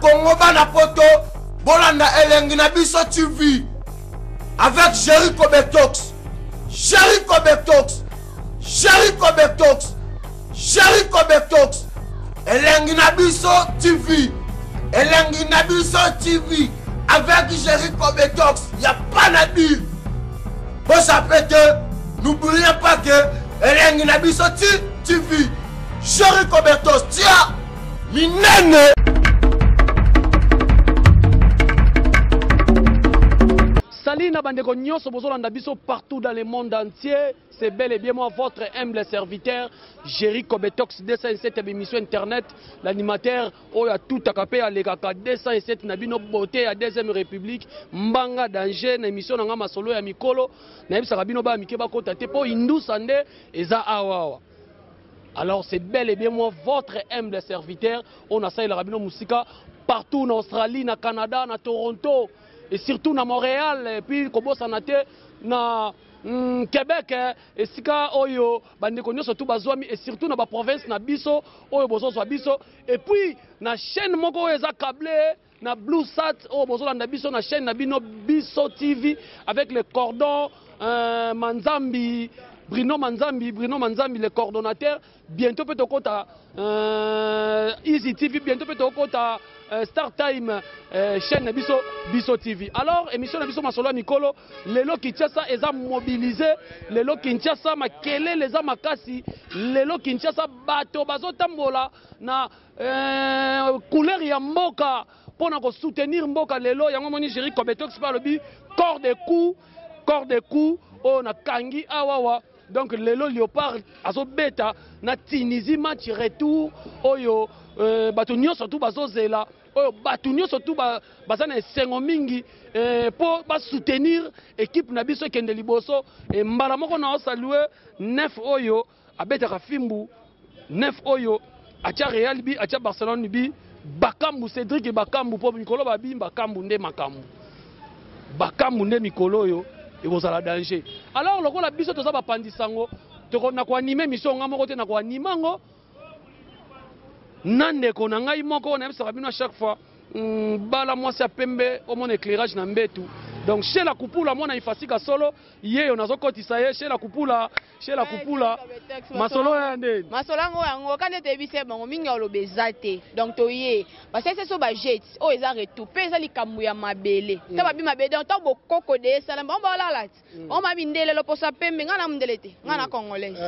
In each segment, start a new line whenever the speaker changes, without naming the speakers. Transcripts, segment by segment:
Congo, bana poto, bolanda elengi na biso TV avec Jericho Betox. Jericho Betox. Jericho Betox. Jericho Betox. Elengi na biso TV. Elengi na biso TV avec Jericho Betox. Y a pas na dire. Bosape te, n'oubliez pas que elengi na biso TV. Jericho Betox tia minene.
Salut na bandeko nyonso bozolanda biso partout dans le monde entier. C'est bel et bien moi, votre humble serviteur, Jerry Kobetox 207 émission internet, l'animateur oyo atutaka pe alekaka 207 na bino beauté ya deuxième république, mbanga danger na émission na nga masolo ya mikolo, nayebisaka bino ba mike bakota te po indusa nde eza awa awa. Alors c'est bel et bien moi, votre humble serviteur, on a ça bino musika partout na Australie, na Canada, na Toronto et surtout na Montréal et puis kobosana te na Québec, esika oyo bandeko nyonso tu bazwami et surtout na ba province na biso oyo bozozwa biso et puis na chaîne moko oyo eza câblé na Blue Sat oyo bozolanda biso na chaîne na bino Biso TV avec le cordon Manzambi Bruno Manzambi, Bruno Manzambi le coordonnateur. Bientôt peut tokota Easy TV, bientôt peut tokota Star Time chaîne na biso Biso TV. Alors émission na biso masolo ya mikolo lelo Kinshasa eza mobilisé, lelo Kinshasa makelele eza makasi, lelo Kinshasa bato bazotambola na couleur ya mboka pona ko soutenir mboka lelo. Yango moni Jerry Kobetox pa lobi corps de coup, corps de coup oyo na kangi awawa. Donc lelo Léopard azobeta na Tunisie match retour oyo bato nyonso tu bazozela, oyo bato nyonso tu baza na esengo mingi po ba soutenir équipe na biso ekende liboso. Et mbala moko na saluer neuf oyo abetaka fimbu, neuf oyo atia Real bi, atia Barcelone bi, Bakambu Cédric Bakambu po mikolo babi Bakambu nde makambu. Bakambu nde mikolo oyo ekozala danger. Alors lokola biso toza bapandisango, toko na ko animer mission nga moko te, na ko animer ngo na ndeko na ngai moko, nayebisaka bino à chaque fois, bala mwasi ya pembe omona éclairage na mbetu. Donc chez la kupula mwana ifasika solo yeyo nazokotisa ye chez la kupula, chez la kupula masolo ya ndeni.
Masolo yango yango kande toyebisa bango mingi oloba eza te. Donc toye basalisa so ba jet oyo eza retour pe eza likambo ya mabele. Ta babi mabele donc ta bokoko de esala bango balala ti. Bango babi ndele loposo ya pembe, nga na mundele te, nga na congolaise.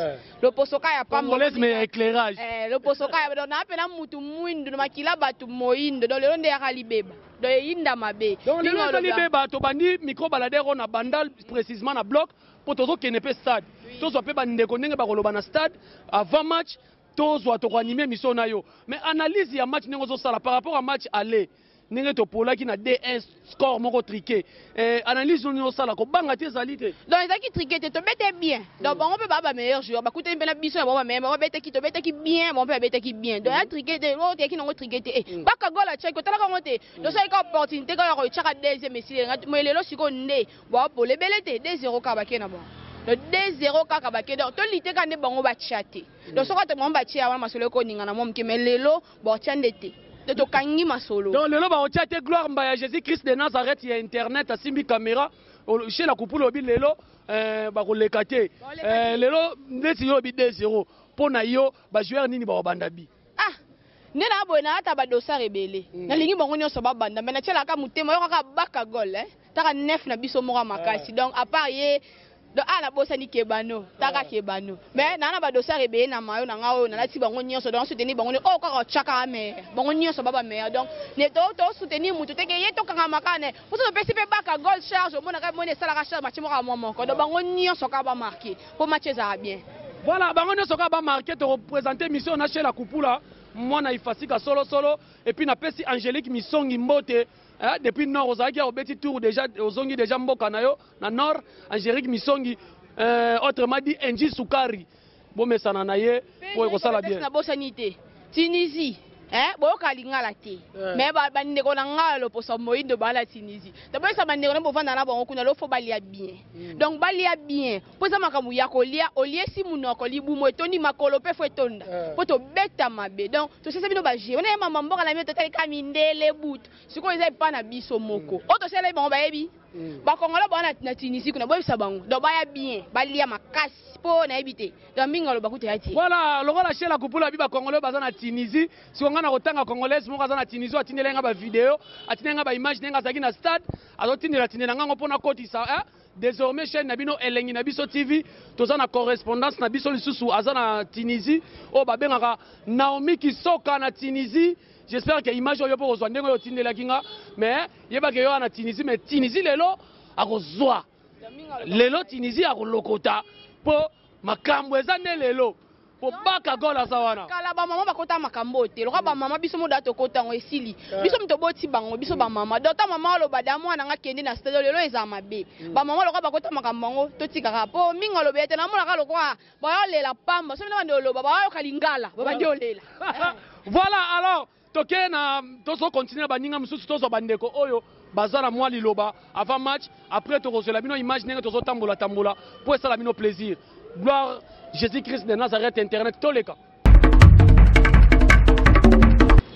Loposo ka ya pamba.
Congolaise mais ya éclairage.
Loposo ka ya donc na pe na mutu mwindu na makila batu moyindo. Donc lelo nde yaka libeba. Donc eyinda mabe.
Donc lelo ezali libeba, tobandi micro baladeur oyo na Bandal précisément na bloc po tozokende pe stade. Tozwa pe bandeko ndenge bakoloba na stade avant match, tozwa toko animer mission na yo. Mais analyse ya match ndenge ozosala par rapport à match aller ndenge topolaki na D1 score moko triqué. Analyse nini osala kobanga te ezali te.
Donc ezalaki triqué te, tobete bien. Donc bango pe ba ba meilleur joueur, bakutani pe na biso na bango ba meilleur, bango betaki, tobetaki bien, bango pe babetaki bien. Donc ya triqué te, oyo toyaki nango triqué te. Baka goal atyaki, otalaka yango te. Donc soki ka opportunité kaka ya kotyaka deuxième esili nga, mais lelo sikoyo nde ba pole ebele te, 2-0 kaka bake na bango. Donc 2-0 kaka bake, donc tolite kaka nde bango batya te. Donc soki ata bango batya wana masolo ekoningana mwa moke, mais lelo batya nde te. Donc tokangi masolo.
Donc lelo batya te gloire mbaya Jésus-Christ de Nazareth ya internet asimbi caméra chez la kupula obi lelo bakoleka te. Lelo ndeti yo obi 2-0 mpo na yo ba joueur nini bakobanda bi?
Ah nde na boye na ata ba dossard ebele. Nalingi bango nyonso babanda, mais natielaka motema yo kaka baka goal, hein. Taka neuf na biso moko makasi. Donc à part ye, donc ah na bosani Kebano, taka Kebano. Mais na na ba dossard ebele na mayo na nga oyo nalati bango nyonso, donc soutenir bango oh kaka tchaka mais bango nyonso baba meilleur. Donc ne to to soutenir mutu te ke ye to kanga makane. Poso to pesi pe baka goal charge omona ka moni esalaka charge match moko mwa moko. Donc bango nyonso ka ba marquer po match ezala bien.
Voilà, bango nyonso ka ba marquer to représenter mission na chez la kupula mwana ifasika solo solo et puis na pesi Angélique Misongi Mbote. Hein, depuis nord ozalaki ya obeti tour déjà ozongi déjà mboka na yo na nord. Angélique Misongi, autrement dit Angie Sukari bomesana na ye po ekosala bien.
Na bosani te Tunisie. Eh, boyoka lingala te. Mais ba bandeko na nga loposo moyindo ba na Tunisie. Donc boyesa bandeko na bovanda na bango kuna lo faut balia bien. Donc balia bien. Po eza makambo ya kolia, oliesi munoko libumu etondi makolo pe faut etonda. Po tobeta mabe. Donc tosesa bino ba jeu. Wana ye mama mboka na bino totali ka mindele butu. Sikoyo eza epa na biso moko. Oyo tosaleli bango bayebi. Ba congolais ba na Tunisie kuna boyebisa bango. Donc baya bien, balia makasi po nayebi te. Donc mingi aloba kutu ya te.
Voilà, lokola Sheila Kupula abi ba congolais baza na Tunisie, siko nga na kotanga congolaise moko aza na Tunisie atindela nga ba video, atindela nga ba image ndenge azalaki na stade, azotindela tindela nga ngo pona kotisa hein? Désormais chaîne na bino Elengi na biso TV, toza na correspondance na biso lisusu aza na Tunisie, oyo babengaka Naomi Kisoka na Tunisie. J'espère que image oyo po kozwa ndenge oyo otindelaki nga, mais yebaka yo na Tunisie, mais Tunisie lelo akozwa. Lelo Tunisie akolokota po makambo eza nde lelo po baka gol aza wana.
Kala ba mama bakota makambo te lokola ba mama biso moda tokota yango esili biso moto boti bango biso ba mama donc ta mama oloba da mwana nga kende na stade lelo eza mabe ba mama lokola bakota makambo yango totikaka po mingi oloba ete namonaka lokola bayolela pamba soki na bandi oloba bayoka lingala babandi olela.
Voilà, alors toke na tozo continuer na baninga mosusu, tozwa bandeko oyo baza na mwa liloba avant match, après tokozwela bino image ndenge tozotambola tambola po esala bino plaisir. Gloire Jésus-Christ de Nazareth internet toleka.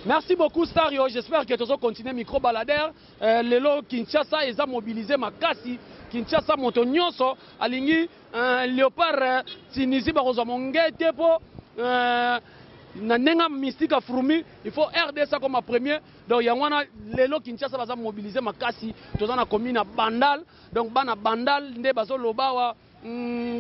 Merci beaucoup Stario, j'espère que tozo continuer micro baladeur. Lelo Kinshasa eza mobilisé makasi, Kinshasa moto nyonso alingi Léopard Tunisie bakozwa mongete po na ndenge mystique afrumi, il faut RDC comme premier. Donc yango wana lelo Kinshasa baza mobilisé makasi, toza na commune ya Bandal, donc bana Bandal nde bazoloba wa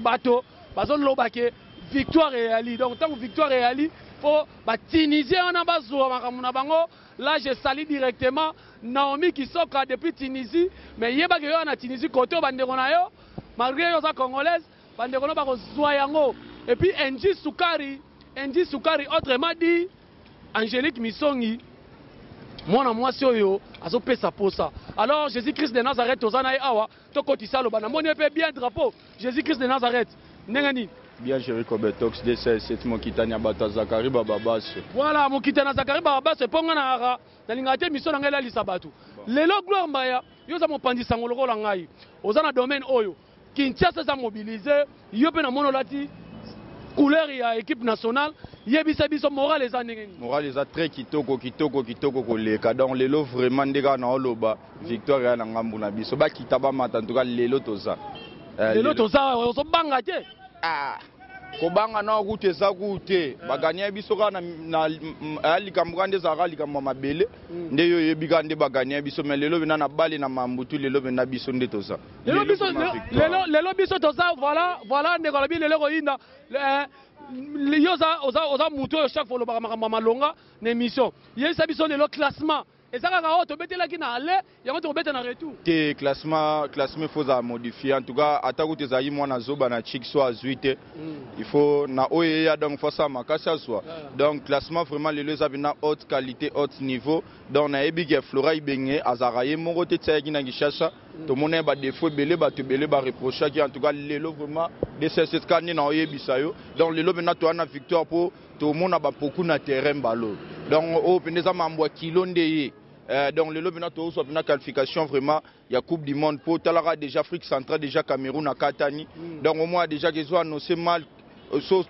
bato bazoloba ke victoire eyali. Donc tant victoire eyali, faut ba Tunisien wana bazwa makambo na bango. Là je salue directement Naomi Kisoka depuis Tunisie, mais yebake yo na Tunisie koto bandeko na yo, malgré yo za congolaise, bandeko no bakozwa yango. Et puis Angie Sukari, Angie Sukari autrement dit Angélique Misongi, mwana mwasi oyo azopesa posa. Alors Jésus-Christ de Nazareth toza na ye awa, tokotisa loba na moni pe bien drapeau Jésus-Christ de Nazareth ndenge nini?
Bien Jericho Betox 207 mokitani ya bato ya Zakari Bababaso.
Voilà, mokitani ya Zakari Bababaso eponga na ara nalingaka te mission na ngai elalisa bato. Lelo Gloire Mbaya, yo oza mopanzi sango lokola ngai, oza na domaine oyo Kinshasa eza mobilisé, yo pe na moni olati couleur ya équipe nationale, yebisa biso morale eza ndenge nini?
Morale eza très kitoko kitoko kitoko koleka. Donc lelo vraiment ndenge kaka na oloba victoire ya na ngambu na biso, bakita bamata, en tout cas lelo toza.
Lelo toza, ozobanga te?
Ah, kobanga na kutu eza kutu te. Baganya biso kaka na likambo kaka nde ezalaka likambo ya mabele, nde yo oyebi kaka nde baganya biso, mais lelo bena na bale na mambutu, lelo bena biso nde toza.
Lelo biso, lelo, lelo biso toza, voilà, voilà ndeko alobi lelo koyinda. Yo oza mutu oyo chaque fois olobaka makambo ya malonga na émission. Yebisa biso lelo classement eza kaka oyo tobetelaki na aller, yango tokobeta na retour.
Te, classement il faut za modifier. En tout cas ata kutu ezalaki mwana zoba na chik so azwi te, il faut na oyo eya, donc faut ça makasi azwa. Donc classement vraiment lelo eza na haute qualité, haute niveau. Donc nayebi ke Flora Ibenge azalaka ye moko te, tiayaki na Kinshasa, tomona ye ba défaut ebele, bato ebele ba reprochaki. En tout cas lelo vraiment DCS ka nde na oyebisa yo. Donc lelo mpenza toya na victoire po tomona bapoku na terrain balo. Donc oyo mpenza eza mambo ya kilo nde ye. Donc lelo mpenza tozwa mpenza qualification vraiment ya Coupe du Monde po talaka déjà Afrique centrale, déjà Cameroun na Katani. Donc au moins déjà qu'ils ont annoncé mal, so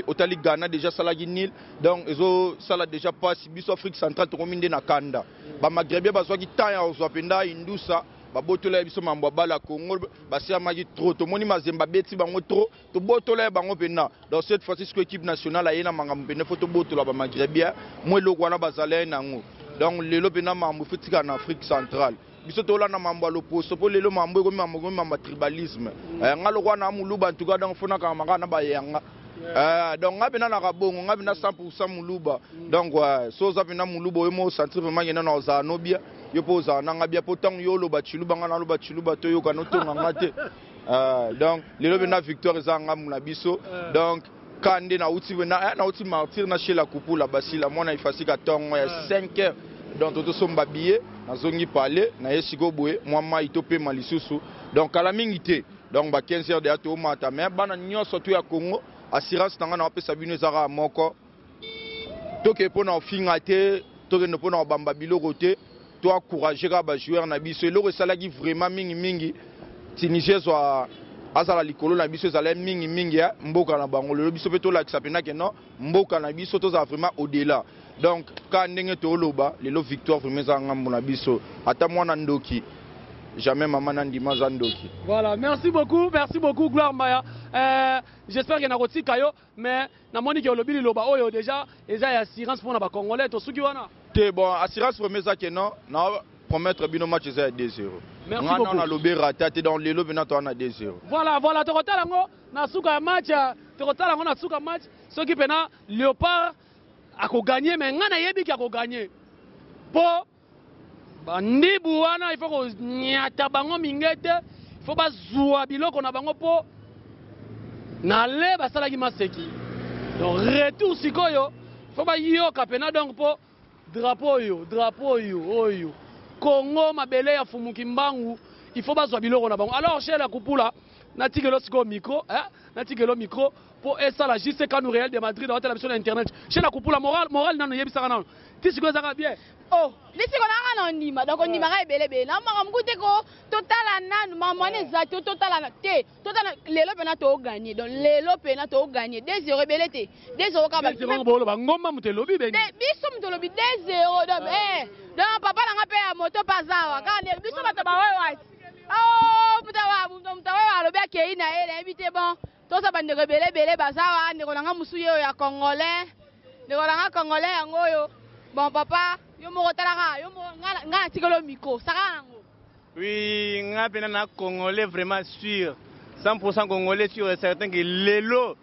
otali Ghana déjà salaki nil, donc ezo sala déjà passe biso Afrique centrale tokomi nde na kanda. Ba Maghrébien bazwaki temps ya kozwa mpenza indusa, babotola ya biso mambo ya bala Congo, basiamaki trop, tomoni Mazembe abeti bango trop, tobotola ya bango mpenza. Donc cette fois-ci siko équipe nationale aye na makambo mpenza, faut tobotola ba Maghrébien mwa eloko wana bazala ye nango. Donc lelo mpenza mambo faut tika na Afrique centrale, biso tolanda mambo ya loposo, mpo lelo mambo ekomi mambo, ekomi mambo ya tribalisme. Nga lokola na moluba en tout cas, donc faut nakanga kaka na bayanga. Donc nga mpenza naka bongo, nga mpenza 100% moluba. Donc so oza mpenza moluba oyo mo osentir vraiment ngenda na ozala no bia, yo mpo ozala nanga bia, mpo ntango yo oloba tshiluba, nga naloba tshiluba, toyoka notonga nga te. Donc lelo mpenza victoire eza ngambu na biso. Donc ka nde nauti mpenza, nauti martyr na Shela Kupula basila mwana ifasika ntongo ya 5 heures. Donc totosomba billet, nazongi pale naye sikoyo boye mwa mai topema lisusu. Donc kala mingi te, donc ba 15 heures deya tomata. Mais bana nyonso to ya Congo, assurance na ngai na bapesa bino eza kaka moko. Tokende mpona kofinga te, tokende mpona kobamba biloko te, to encourager kaka ba joueurs na biso. Eloko esalaki vraiment mingi mingi Tunisie ezwa azala likolo na biso, ezalaki mingi mingi ya mboka na bango. Lelo biso mpe tolakisa mpenza ke non, mboka na biso tozala vraiment au-delà. Donc kaka ndenge tooloba lelo, victoire vraiment eza ngambo na biso. Ata mwana ndoki, jamais mama na ndima aza ndoki.
Voilà, merci beaucoup, merci beaucoup Gloire Mbaya. J'espère que nakotika yo, mais namoni ke olobi liloba oyo déjà eza ya assurance mpona bacongolais. Tosuki wana.
Te, bon, assurance vraiment eza ke non, na promettre bino match eza ya 2-0.
Merci
Nga
beaucoup.
nano nalobi rata te. Donc lelo mpena toza na 2-0.
Voilà, tokotala yango na suka ya match, tokotala yango na suka match soki mpena Léopard akoganye. Mais ngai nayebi ke akoganye, mpo bandibu wana, il faut konyata bango minge te, il faut bazwa biloko na bango, mpo na le basalaki maseki. Donc retour sikoyo, il faut bayoka mpena. Donc mpo drapeau oyo, drapeau oyo, oyo Congo, mabele ya Fumuki Mbangu, il faut bazwa biloko na bango. Alors Shela Kupula, natikelo sikoyo micro, eh? Natikelo micro mpo esala JC Kanu Real de Madrid aotala biso na internet. Shela Kupula, moral, moral nano, yebisaka nano ti sikoyo ezaka bien.
Oh, lisiko nanga na ondima, donc ondimaka ebele ebele na makambo ku te. Ko totala nanu makambo wana eza te, totala te, totala lelo mpena toganye. Donc lelo mpena toganye 2-0, ebele te, 2-0 kaka.
Boloba ngomba moto elobi beni.
Biso moto olobi 2-0. Donc donc papa nanga mpe ya moto mpe aza awa kaka biso bato baoyo wati. Oh, moto oyo alobi akei na ye, nayebi te. Bon, toza bandeko ebele ebele baza awa. Ndeko nanga mosu ye oyo ya congolais, ndeko nanga congolais yango oyo. Bon papa, yo moko talaka, yo moko nga natikeli yo micro, saka yango.
Oui, nga pena na congolais vraiment sûr, 100% congolais, sûr et certain que lelo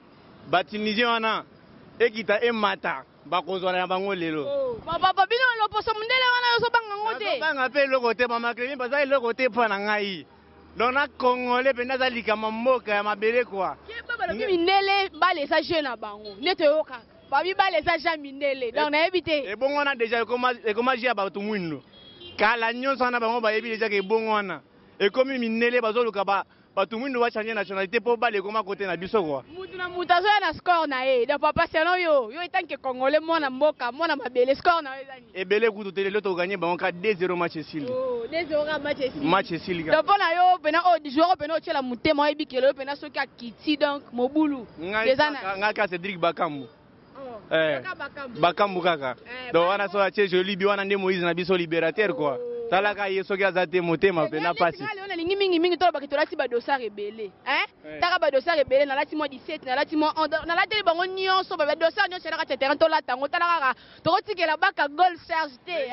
batunisien wana, ekita emata, bakozwa na bango lelo.
Papa, bino loposo mondele wana ozobanga ngo te?
Banga mpe eloko te, mama Clémy, baza eloko te mpo na ngai. Donc na congolais mpenza aza likama mboka ya mabele kua.
Keba, balobi mindele bale eza jeu na bango nde toyokaka, babi bale eza jeu mindele, donc nayebi te.
Ebongo wana déjà ekoma jeu ya bato mwindo kala nyonso wana. Bango bayebi déjà ke ebongo wana ekomi mindele, bazoluka bato mwindo bachange nationalité mpo bale ekoma kote na biso kua.
Mutu na mutu azoya na score na ye. Donc papa, selon yo, yo etanke congolais, mwana mboka, mwana mabele, score na yo eza nini?
Ebele kutu te, lelo toganye bango ka 2-0, match esili.
2-0 ka match esili.
Match esili.
Donc mpo na yo mpena oyo joueur mpena otiela motema, oyebi kelo yo mpena soki akiti, donc mobulu eza na
Ngai ka Cédric Bakambu. Bakambu kaka. Donc wana so atie joli bi wana nde Moïse na biso libérateur quoi. Talaka ye, soki aza te, motema mpena pasi.
Leo nalingi mingimingi tolobaki tolati badossard ebele, taka badossard ebele. Nalati mwa 17, nalati mwa 11, nalateli bango nyonso badossard nyonso na kati ya terrain. Tolata yango, tala kaka, tokotikela baka goal charge te.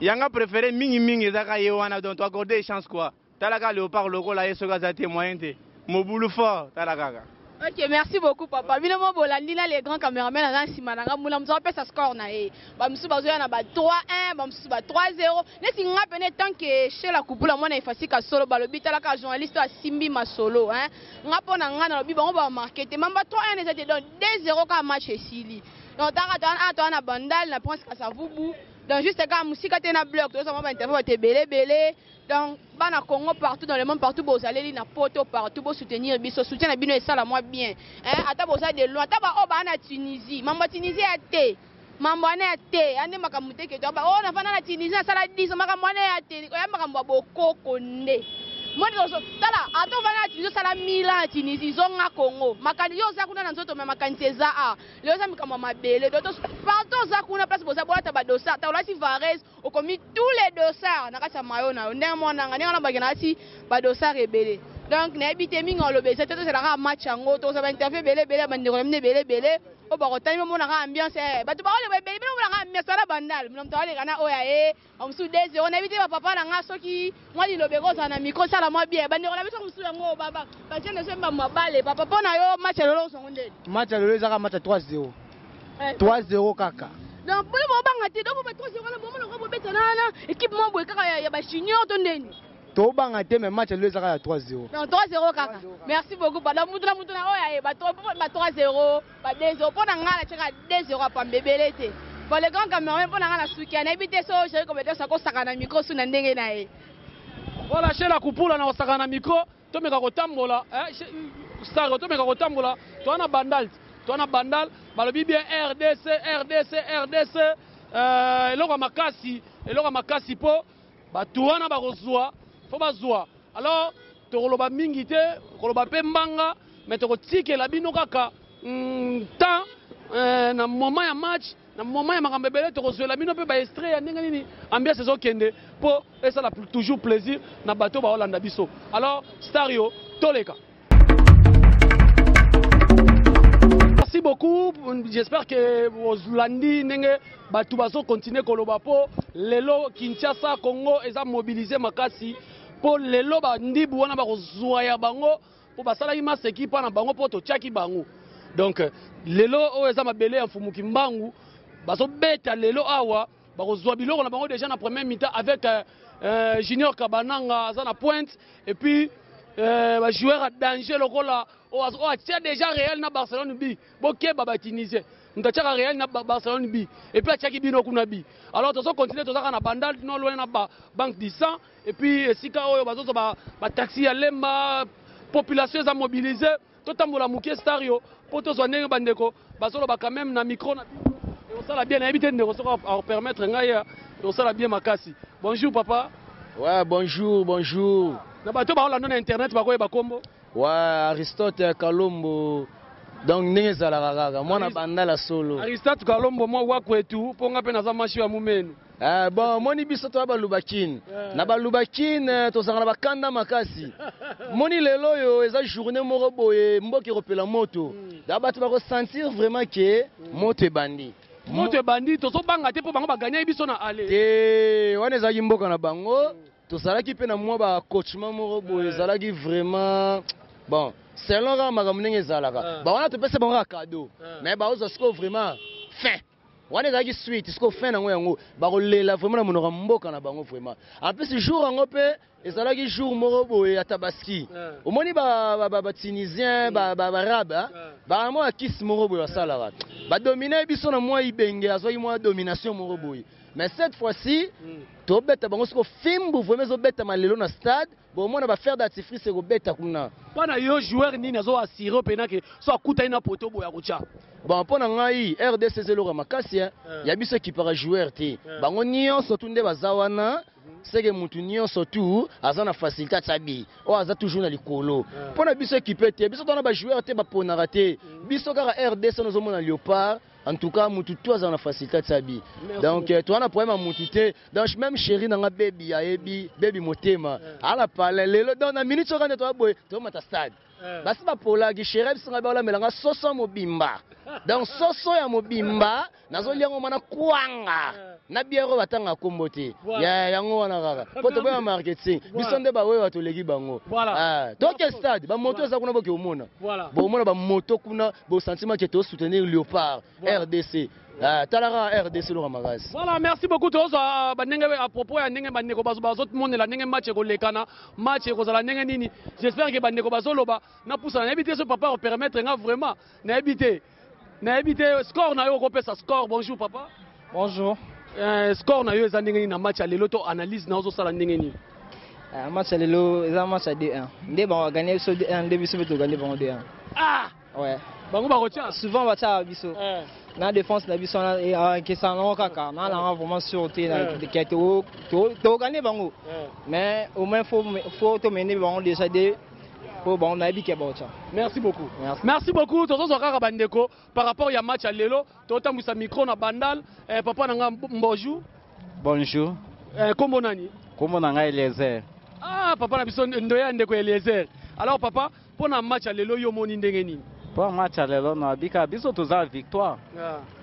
Yanga préféré mingimingi ezaka ye wana. Donc toaccorde chance quoi. Talaka Léopard lokola ye, soki aza te, moyen te, mobulu fort, tala kaka.
Ok, merci beaucoup papa. Bino mo bolandi na les grands caméramen aza nsima na nga muna, moto apesa score na ye. Bamosusu bazoya na ba 3-1, bamosusu ba 3-0. Neti nga pene tant que Shela Kupula, mwana efasika solo, balobi talaka journaliste oyo asimbi masolo, hein. Nga mpo na nga nalobi bango bamarke te, mamba 3-1 eza te, donc 2-0 kaka, match esili. Donc taka toa na Bandal na Prince Kasavubu, donc juste kaka mosika te na bloc, tozwa mwa bainterview bato ebele ebele. Donc bana Congo partout dans le monde, partout bozaleli na poto, partout bosoutenir biso. Soutien na bino esala mwa bien, hein? Ata boza de loin, ata baoyo baa na Tunisie, mambo ya Tunisie ya te, mambo wana ya te, ande makambo te ke oyo nafanda na Tunisie, nasala 10, makambo wana ya te, oya makambo ya bokoko nde. Tala, ata ovanda na Tunisie, osala 1000 ans na Tunisie, zonga Congo. Makanisi yo oza kuna na nzoto, me makanisi eza a lelo eza mikambo ya mabele. Donc partout oza kuna, place boza, bolata badossard. Ta olati vareuse, okomi tous les dossards na kati ya mayo na yo. Ndenge monanga, ndenge wana bakenda nati badossard ebele. Donc nayebi te mingi oloba eza te, tozelaka match yango, tozwa bainterview ebele ebele ya bandeko na bino ebele ebele oyo bakotani. Bomonaka ambiance, bato bakoleka ebele, bino bomonaka ambiance wana. Bandal moto aleka na oyo aye, bamosusu 2-0. Nayebi te, bapapa na nga, soki mwa liloba ekozala na micro, sala mwa bien. Bandeko na biso mosusu yango bajeunes oyo mabale. Papa, mpo na yo match ya lelo ozongo ndeni?
Match ya lelo ezaka match ya 3-0, 3-0 kaka.
Donc mpona bobanga te, donc ba 3-0 wana bomona ko bobeta na équipe moko boye kaka ya bajunior to ndeni?
Tobanga te, mais match ya lelo ezaka ya 3-0.
Donc 3-0 kaka. Merci beaucoup. Papa, mutu na mutu na oyo aye, ba 3-0, ba 2-0. Mpo na ngai natiaka 2-0 apamba, ebele te. Bon, le grand cameroun, mpo na ngai na suki, nayebi te so Jerry Compétence akosaka na micro su na ndenge na ye.
Voilà, Shela Kupula na kosaka na micro. Tomeka kotambola star, tomeka kotambola, toza na Bandal. Toza na Bandal, balobi bien RDC, RDC, RDC. Euh, eloko ya makasi, eloko ya makasi po bato wana bakozwa, faut bazwa. Alors tokoloba mingi te, koloba pe mbanga, mais tokotikela bino kaka temps euh, na moment ya match, na moment ya makambo ebele tokozwela bino pe ba extrait ya ndenge nini ambiance ezokende po esala toujours plaisir na bato baolanda biso. Alors Stario, toleka. Merci beaucoup. J'espère que ozolandi ndenge bato bazo continuer koloba po lelo Kinshasa Congo eza mobilisé makasi po lelo ba ndibu wana bakozwa ya bango po basalaki maseki mpa na bango po totiaki bango. Donc lelo oyo eza mabele ya Mfumu Kimbangu bazobeta lelo awa bakozwa biloko na bango déjà na première mi-temps avec Junior Kabananga aza na pointe et puis ba joueur à danger lokola oyo atia déjà Real na Barcelone bi bokeba ba Tunisien moto atiaka Real na Barcelone bi et puis atiaki bino kuna bi. Alors tozo continuer, tozaka na Bandal no loin na ba Banque du Sang et puis esika oyo bazozwa ba taxi ya Lemba, population eza mobilisée. Totambola moke Stario po tozwa ndenge bandeko bazoloba quand même na micro na bino ekosala bien. Nayebi te ndeko soki apermettre ngai ekosala bien makasi. Bonjour papa.
Ouais, bonjour, bonjour.
Na bato baolanda na internet bakoyeba kombo.
Ouais, Aristote Kalombo. Donc ndenge ezalaka kaka mwana Bandala solo.
Aristote Kalombo mwa wakwetu mpo nga mpe naza mashi ya mumenu.
Bon, omoni biso toya balubakine. Na balubakine tozalaka na bakanda makasi. Moni lelo oyo eza journée moko boye mboka ekopela moto. Da bato bakosentir vraiment ke moto ebandi.
Moto ebandi, tozobanga te mpo bango baganyaki biso na ale.
Te, wana ezalaki mboka na bango. Tozalaki mpe na mwa ba coachement moko boye ezalaki vraiment bon selon kaka makambo ndenge ezalaka. Ba wana topesa bango kaka cadeau. Mais baozwa sikoyo vraiment fin. Wana ezalaki suite sikoyo fin nango yango bakolela vraiment na monoko ya mboka na bango vraiment. En plus jour yango mpe ezalaki jour moko boye ya Tabaski. Omoni ba Tunisien, ba Arabe, ba mwa kisi moko boye basalaka. Ba dominer biso na mwa ibenge, azwaki mwa domination moko boye. Mais cette fois-ci, tobeta bango siko fimbu vraiment ezobeta malelo na stade, bomona ba fer d'artifice ekobeta kuna.
Mpona yo joueur nini azo assurer pena ke so akutani na poto boye akotya?
Bon, mpona ngai RDC eza eloko ya makasi ya biso ekipaka joueur te. Bango nyonso tu nde baza wana, seke mutu nyonso tu aza na facilité atia bi oyo aza toujours na likolo. Mpona biso ekipe te, biso tona ba joueur te baponaka te. Biso kaka RDC nozomona Léopard. En tout cas, mutu tu aza na facilité atia bi. Donc toi na problème ya mutu te. Donc même chéri nanga baby ayebi, baby motema. Ala parler lelo donc na minute soka nde to boye, to mata stade. Basi bapolaki chéri biso nga baola melanga soso mobimba. Donc soso ya mobimba nazolia ngo mana kwanga. Na bière oyo batanga kombo te. Ya yango wana kaka. Po toboya marketing. Biso nde bawewa toleki bango. Toke stade, ba moto eza kuna boke omona. Bomona ba moto kuna bo sentiment que to soutenir Léopard RDC. Talaka RDC loka makasi.
Voilà, merci beaucoup tozwa bandenge à propos ya ndenge bandeko bazo bazomonela ndenge match ekolekana, match ekozala ndenge nini. J'espère que bandeko bazoloba na pusana nayebi te so papa permettre nga vraiment nayebi te. Nayebi te score na yo okopesa score. Bonjour papa.
Bonjour.
Score na yo eza ndenge nini na match ya lelo to analyse na ozosala ndenge nini?
Match ya lelo eza match ya 2-1. Nde bango gagner biso 2-1, nde biso mpe togagner bango 2-1.
Ah!
Ouais.
Bango bakotia?
Souvent batia biso. Na défense na biso na ekesana nango kaka. Na nanga vraiment sûr te na ke to gagner bango. Mais au moins faut to mener bango déjà deux po bango nayebi ke bakotia.
Merci beaucoup.
Merci.
Merci beaucoup. Tozozwa kaka bandeko par rapport ya match ya lelo, totambwisa micro na Bandal. Papa na nga bonjour.
Bonjour.
Kombo nani?
Kombo na nga Eliezer.
Ah, papa na biso ndoya ndeko Eliezer. Alors papa, pona match ya lelo yo moni ndenge nini?
Po match ya lelo na bika biso toza victoire.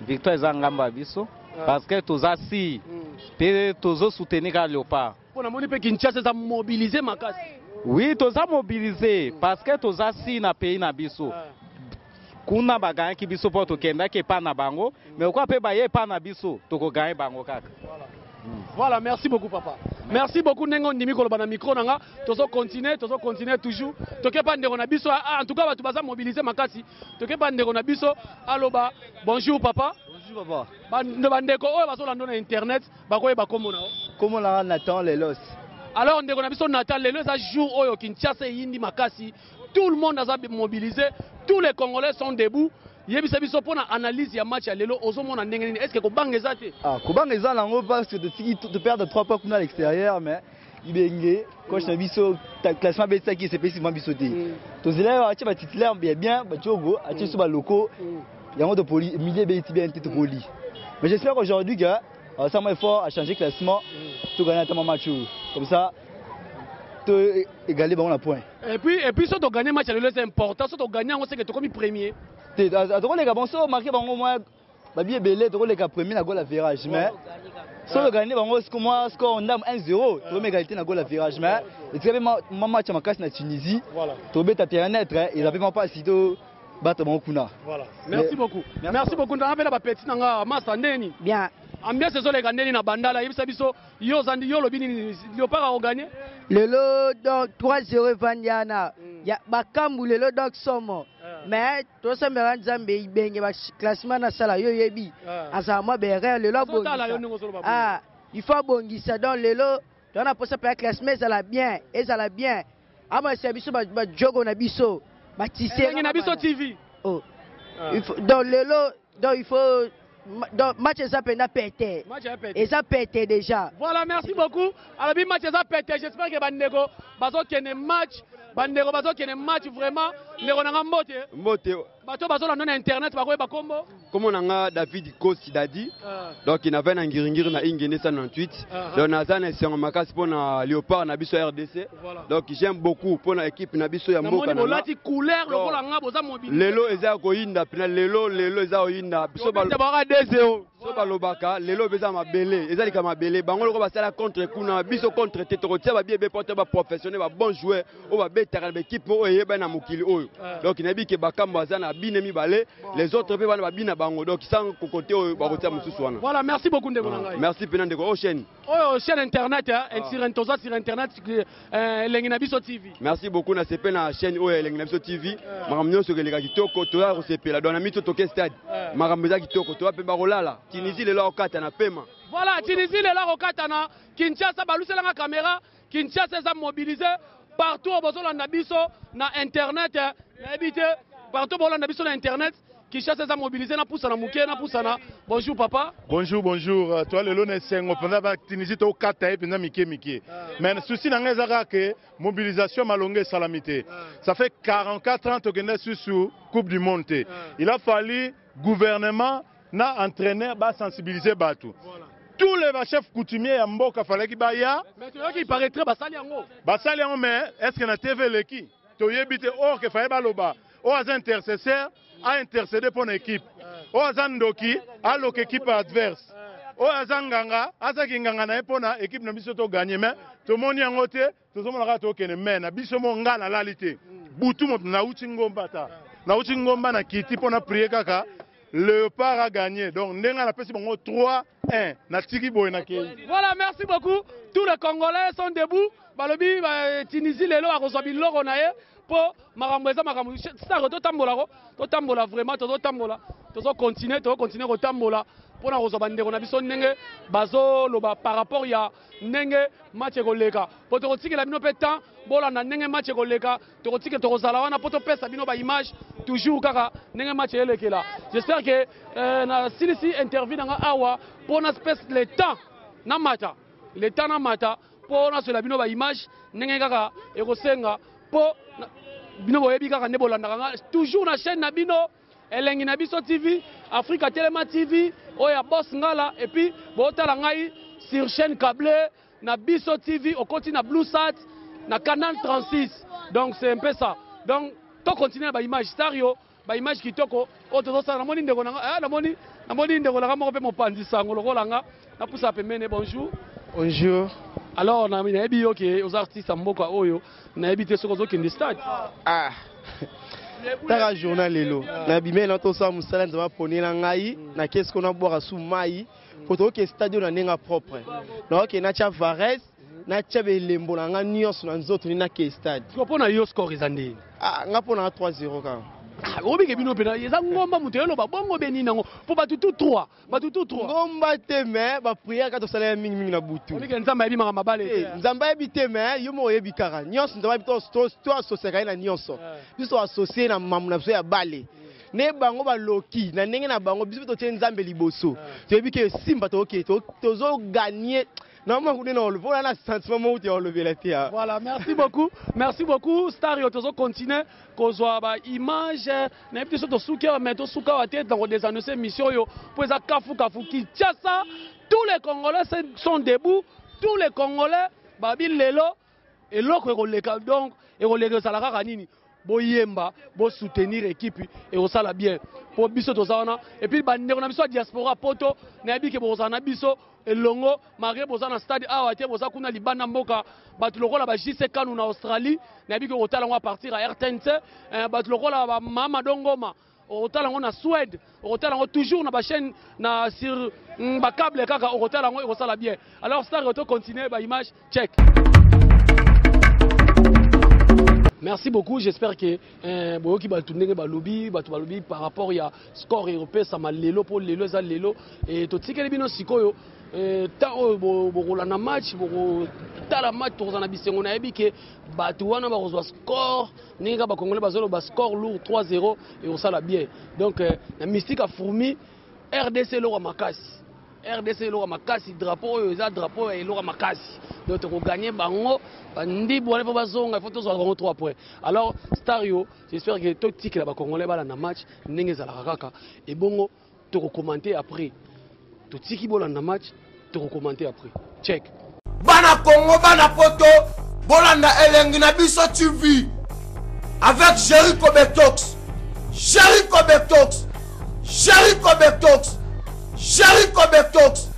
Victoire eza ngambo ya biso parce que toza si pe tozo soutenir ka Léopard.
Pona moni pe Kinshasa eza mobiliser makasi.
Oui, toza mobiliser parce que toza si na pays na biso. Kuna baganyaki biso po tokendaki epa na bango, mais okwa pe baye epa na biso, tokoganye bango kaka.
Voilà, merci beaucoup papa. Merci beaucoup ndenge ondimi koloba na micro nanga, tozo continuer, tozo continuer toujours. Toke pa ndeko na biso, en tout cas bato baza mobiliser makasi. Toke pa ndeko na biso, aloba bonjour papa.
Bonjour papa.
Bandeko oyo bazolanda na internet, bakoyeba kombo na yo.
Kombo na Nathan Lelos.
Alors ndeko na biso Nathan Lelo eza jour oyo Kinshasa eyindi makasi. Tout le monde a mobilisé, tous les Congolais sont debout. Yebisa biso mpo na analyse ya match ya lelo, ozomona ndenge nini? Est ce que kobanga eza te?
Ah, kobanga eza nango parce que totiki to perdre 3 points kuna à l'extérieur, mais Ibenge coach na biso, classement abetisaki esepelisi vraiment biso te. Tozela atie ba titulaire ya bien, badiogo atie biso baloko yango, topoli milieu ebeti bien te, topoli. Mais j'espère qu'aujourd'hui que asama effort à changer classement, togagner ata mwa match oyo, comme ça to égaler bango na point.
Et puis so togagner match ya lelo, eza important. So togagner yango, c'est que tokomi premier.
Te, tokoleka bon, so marqué bango mwa babi ebele, tokoleka premier na goal average. Mais so togagner bango mwa score ndambo 1-0, tokomi égalité na goal average. Mais etika mpe mwa match ya makasi na Tunisie, tobeta terrain neutre, eza mpe mwa mpasi to bato bango kuna.
Voilà. Merci beaucoup. Merci beaucoup. Ndanga mpe na bapeti na nga masa ndeni.
Bien.
Ambiance ezoleka ndeni na Bandala? Yebisa biso, yo ozandi, yo olobi nini? Léopard akogagner?
Lelo donc 3-0 evandi wana ya bakambu lelo, donc somo. Mais tosambela Nzambe, Ibenge baclassement nasala, yo oyebi, azala mwa baerreur lelo.
Azotala yo ndenge ozoloba boye.
Ah, il faut abongisa. Donc lelo toza na posa mpe ya classement ezala bien, ezala bien. Amasisa biso bajogo na biso batise.
Elengi na Biso TV.
Oh. Il faut, donc lelo, donc il faut, donc match eza mpenza pete.
Match ya pete.
Eza pete déjà.
Voilà, merci beaucoup. Alobi match eza pete. J'espère que bandeko bazokende match, bandeko bazokende match vraiment. Ndeko na nga, mbote.
Mbote.
Bato bazolanda na internet bakoyeba kombo?
Kombo na nga David Kosi Dadi. Donc navai na Ngiringiri na Ingende 198. Donc naza na esengo makasi mpona Léopard na biso ya RDC. Donc j'aime beaucoup mpona équipe na biso ya mboka
Namoni
na nga.
bolati couleur lokola nga, boza mobile.
Lelo eza ya koyinda mpena, lelo lelo eza koyinda biso.
Tobeta baka 2-0.
So balobaka lelo eza mabele, eza lika mabele. Bango loko basala contre kuna, biso contre te. Tokotia babiebe po te baprofessionnel, babon joueur oyo babetaka na baéquipe moko eyebani na mokili oyo. Donc nayebi ke Bakambo aza na bine mibale, les autres mpe bana babina bango, donc sans kokote oyo bakotia mosusu wana.
Voilà, merci beaucoup ndeko na ngai.
Merci mpena ndeko o chaîne.
Oyo chaîne internet, hein, sur toza sur internet, Elengi na Biso TV.
Merci beaucoup. Na sepe na chaîne oyo Elengi na Biso TV. Makambo nyonso ekeleka kitoko, toya kosepela. Donc na mito toke stade, makambo eza kitoko, toya mpe bakolala. Tunisie lelo akokata na pema.
Voilà, Tunisie lelo akokata na Kinshasa. Baluselanga caméra. Kinshasa eza mobilisé partout oyo bozolanda biso na internet. Nayebi te, partout bolanda biso na internet, Kinshasa eza mobilisé. Napusana moke, napusana. Bonjour papa.
Bonjour, bonjour. Toi lelo na esengo mpenza, batunisie tokata ye mpenza mike mike. Mais souci na ngai eza kaka ke mobilisation malonga esalami te. Ça fait 44 ans tokende susu Coupe du monde te. Il a fallu gouvernement na entraîneur basensibiliser bato, tous les bachefs coutumiers ya mboka falaki baya.
Mais toyoki, il paraîtrait basali yango.
Basali yango, mais est ce que na TV eleki? Toyebi te. Or ke faye baloba oyo aza intercesseur aintercéder mpo na équipe, oyo aza ndoki aloka équipe adverse, oyo aza nganga azaki nganga na ye mpo na équipe na biso togagner. Mais tomoni yango te, tozomona kaka tokende. Mais na biso mo nga nalali te butu moto, nauti ngomba, ta nauti ngomba na kiti mpo na prier kaka Léopard a gagné. Donc ndenge napesi bango 3-1, natiki boye, nakei.
Voilà, merci beaucoup. Tous les Congolais sont debout. Balobi ba, Tunisie lelo akozwa biloko na ye mpo makambo eza makambo star. Totambolako, totambola vraiment, tozotambola, tozocontinue, tozocontinue kotambola mpona kozwa bandeko na biso ndenge bazoloba par rapport ya ndenge match ekoleka, mpo tokotikela bino mpe temps bolanda ndenge match ekoleka. Tokotikela, tokozala wana mpo topesa bino baimage toujours kaka ndenge match elekela. J'espère que nasilisi interview na nga awa mpo napesa le temps namata, le temps namata mpo nasola bino baimage ndenge kaka ekosenga, mpo bino boyebi kaka nde bolandaka nga toujours na chaîne na bino Elengi na Biso TV, Afrika Telema TV oyo ya Boss Ngala. Et puis botala ngai sur chaîne câblé na Biso TV, okoti na Blue Sat na canal 36. Donc c'est un peu ça. Donc tocontinue na baimage star yo, baimage kitoko oyo tozosala. Namoni ndeko na nga, namoni ndeko na nga moko mpe mopanzi sango lokola nga, napusa pembeni. Bonjour.
Bonjour.
Alors nayebi yo ke oza artiste ya mboka oyo, nayebi te soki ozokende stade.
Ah, taka journal lelo nabimeli na tosala mosala Nzambe aponela ngai na kesi ko nabwaka su mai po tokoke stade oyo na ndenge propre. Nakoke natya vares, natya belembo na ngai nyonso na nzoto nde nake stade.
Mpo na yo score eza ndeni?
Ah, nga mpo na nga 3-0 kaka.
Obike bino mpena eza ngomba, moto eloba bongo benini yango mpo bato tu 3, bato tu 3.
Ngomba te, mais baprière kaka tosala ya mingimingi na butu.
Obike Nzambe ayebi makambo mabale te.
Nzambe ayebi te, mais yo moko oyebi kaka nyonso. Nzambe ayebi, to associaka ye na nyonso. Biso toassocie na mambo na biso ya bale. Nde bango baloki na ndenge na bango, biso mpe totie Nzambe liboso. Toyebi ke esimba, toke tozo gagner. Na mwa kude na olobi, ola na sentiment moko te ya olobela te. Ah.
Voilà, merci beaucoup. Merci beaucoup Star yo tozo continuer kozwa ba image na yebi biso tosuki awa mais tosuka awa te dans désannoncer mission oyo po eza kafu kafu Kinshasa tous les Congolais sont debout, tous les Congolais babi lelo eloko ekoleka donc ekoleka ezala kaka nini boyemba bo soutenir equipe ekosala bien po biso toza wana et puis bandeko na biso ya diaspora poto nayebi ke bokozala na biso elongo malgré boza na stade awa te boza kuna libanda mboka bato lokola ba JC Kanu na Australie nayebi ke okotala yango à partir ya RTNC eh, bato lokola ba Mama Dongoma okotala yango na Suède okotala yango toujours na ba chaîne na sur ba câble kaka okotala yango ekosala bien alors star to continuer ba image check. Merci beaucoup, j'espère que eh, boyoki bato ndenge balobi, bato balobi par rapport ya score ekopesama lelo mpo lelo eza lelo e, totikeli bino sikoyo eh, temps oyo bokolanda match bokotala match tokozala na bisengo nayebi ke bato wana bakozwa score ndenge kaka bakongole bazoloba score lourd 3-0 ekosala bien donc eh, na mystique ya fourmi rdc eloko ya makasi rdc eloko ya makasi drapeau oyo eza drapeau ya eloko ya makasi donc tokoganye bango bandibu wana ifo bazonga ifo tozwa bango 3 points alors star yo j'espère que totikela bacongolais balanda match ndenge ezalaka kaka ebongo tokokommente après totiki bolanda match tokokommente après check.
Bana Congo bana poto bolanda elengi na biso TV avec Jericho Betox Jericho Betox Jericho Betox Jericho Betox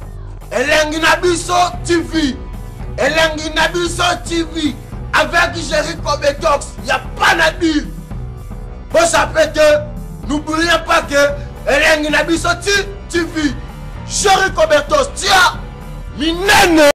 elengi na biso TV elengi na biso TV avec Jericho Betox ya pas na dire bosape te n'oubliez pas que elengi na biso TV Jericho Betox tia minene.